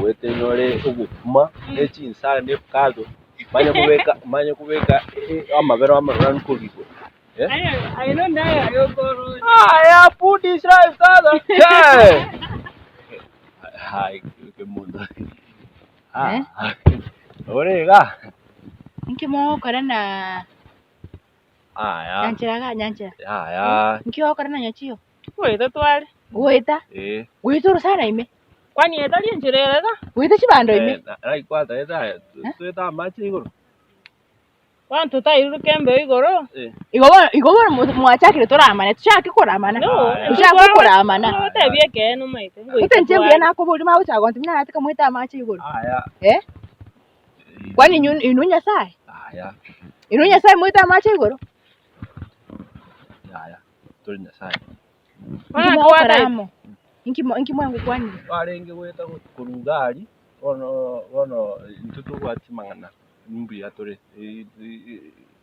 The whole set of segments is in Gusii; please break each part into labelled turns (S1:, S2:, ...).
S1: Nkogoeta enyore obokima, ne chinsaga na efukado, manye kobeka manye kobeka amabere amaruranu korwa igoro. Eh?
S2: Aye nonde aye aye okoroche.
S1: Aya food is life sasa. Hey! Hai, kemondo. Ah.
S3: Eh?
S1: Ore iga.
S3: Inki mogokora na
S1: Aya.
S3: Nyanchera iga Nyanchera?
S1: Yaya.
S3: Inki ogokora na Nyachio?
S2: Goeta tware.
S3: Goeta?
S1: Eh.
S3: Goeta orosana ime?
S2: Kwani etari enchera ere iga?
S3: Goeta chibando ime?
S1: Eh, na- kwataete aya, twete amache igoro.
S2: Bono totairuruka embeo igoro.
S1: Eh.
S3: Igo bono igo bono mo- mwachakire toramane, tochake koramana.
S2: No,
S1: Aya.
S3: Tochake koramana.
S2: Gotebia ekeene omanyete. ngoika
S3: Gose inche mbuya
S2: tware.
S3: nakoboria magochaka gontebi narate kamoete amache igoro.
S1: Aya.
S3: Eh? Kwani inwe inwe Nyasaye?
S1: Aya.
S3: Inwe Nyasaye moete amache igoro?
S1: Yaya. Tori Nyasaye.
S2: Bono
S3: Inki
S2: naki
S3: mogokora
S2: gwataete?
S3: amo? Inki mo inki mwangokwanire?
S1: Twarenge goeta korwa iga aria, bono bono intwe tobwati amang'ana. Mbuya tore,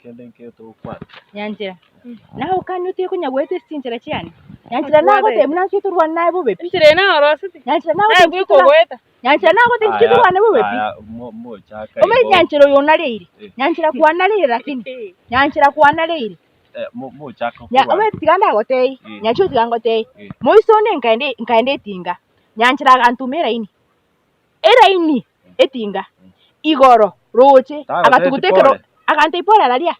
S1: kende nkeiyo togokwana.
S3: Nyanchera, naye okanie otige konya goeta ase chinchera chiane? Nyanchera nagotebia buna nchie torwane naye bobe pi.
S2: Enchera eye nayoroseti.
S3: Nyanchera
S2: Naye
S3: nagotebia
S2: bweka
S3: nchie tora-
S2: ogoeta.
S3: Nyanchera nagotebia nchie
S1: Aya,
S3: torwane bobe pi.
S1: aya, mo- mochaka
S3: Omanyete
S1: igo,
S3: Nyanchera oyo onareire.
S1: Eh.
S3: Nyanchera kwanareire lakini. Nyanchera kwanareire.
S1: eh, mo- mochaka
S3: Nya-
S1: korwana.
S3: omanyete tiga ndagotebie,
S1: Eh.
S3: Nyanchera tiga ngotebie.
S1: Eh.
S3: Moiso one nkaenda nkaenda etinga, Nyanchera agantuma eraini. Eraini etinga igoro roche agatuguta ekero agantebia pole araria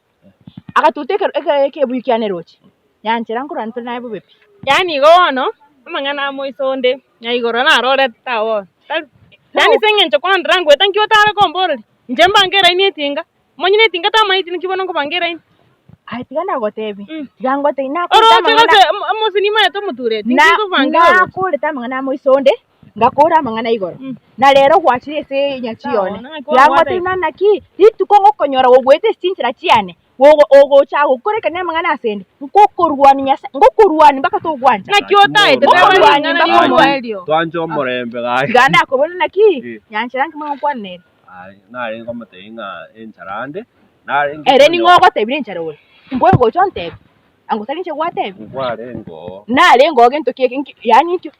S3: agatuguta ekero ekebuyu kiane roche nyanchera nkorwa ntore naye bobe pi.
S2: Yaani igo bono, amang'ana amo iso onde, na igoro narorete ta bono, tari yaani ase eng'encho kwandora ngoeta nki otare komboreria, inche mbange eraini etinga, omonyene etinga tamanyeti naki bono nkobanga eraini.
S3: Aye tiga nagotebie,
S2: Mm.
S3: tiga ngotebie nakorete
S2: Oroche
S3: amang'ana
S2: gose omo- omosani nimaete omotureti,
S3: na
S2: nki nkobanga oroche?
S3: nakorete amang'ana amo iso onde, ngakora amang'ana igoro,
S2: Mm.
S3: na rero gwachire ase enyachi
S2: Sawa,
S3: yone.
S2: naki
S3: Tiga
S2: kwabwata
S3: ngotebie naki, rituko ngokonyora gogoeta ase chinchera chiane, gogo ogocha gokorekania amang'ana asende, nkokorwania Nyasae, ngokorwania mpaka togwancha.
S2: Naki otaete
S3: Teba
S2: teba
S3: ring'ana
S2: ring'ana
S3: mpaka
S2: riomoerio.
S1: Twanche omorembe gaki.
S3: Tiga ndakobore naki,
S1: Eh.
S3: nyanchera nki mogokwana nere.
S1: Aye, narenge komotebia ng'a enchara ande, narenge
S3: Ere ning'o
S1: konyo-
S3: ogotebire enchara ore? Imbwa ogocha ontebie, ango tari inche gwatebia?
S1: Nkwarenge oo.
S3: Narenge oo gento ki eki yaani intwe.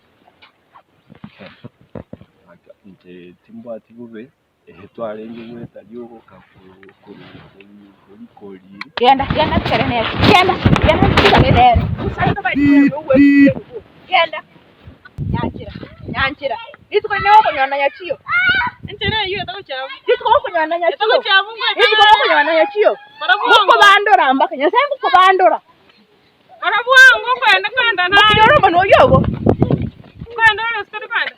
S1: Inche timbwati bobe, twarenge goeta riogoka korwa korwa koriri.
S3: Genda, genda ntigare nere, genda, genda ntigare nere, genda. Nyanchera, nyanchera, rituko rinde gokonyora nyachio,
S2: Enchera eyio etagochia abwo.
S3: rituko gokonyora nyachio,
S2: Etagochia abwo ngoeta
S3: rituko gokonyora nyachio,
S2: Kora bwango.
S3: ngokobandora mpaka, Nyasaye ngokobandora.
S2: Kora bwango kwenda kwenda naye.
S3: Mokire ore omonwa oyio ogo.
S2: Kwenda ore ase tori kwenda.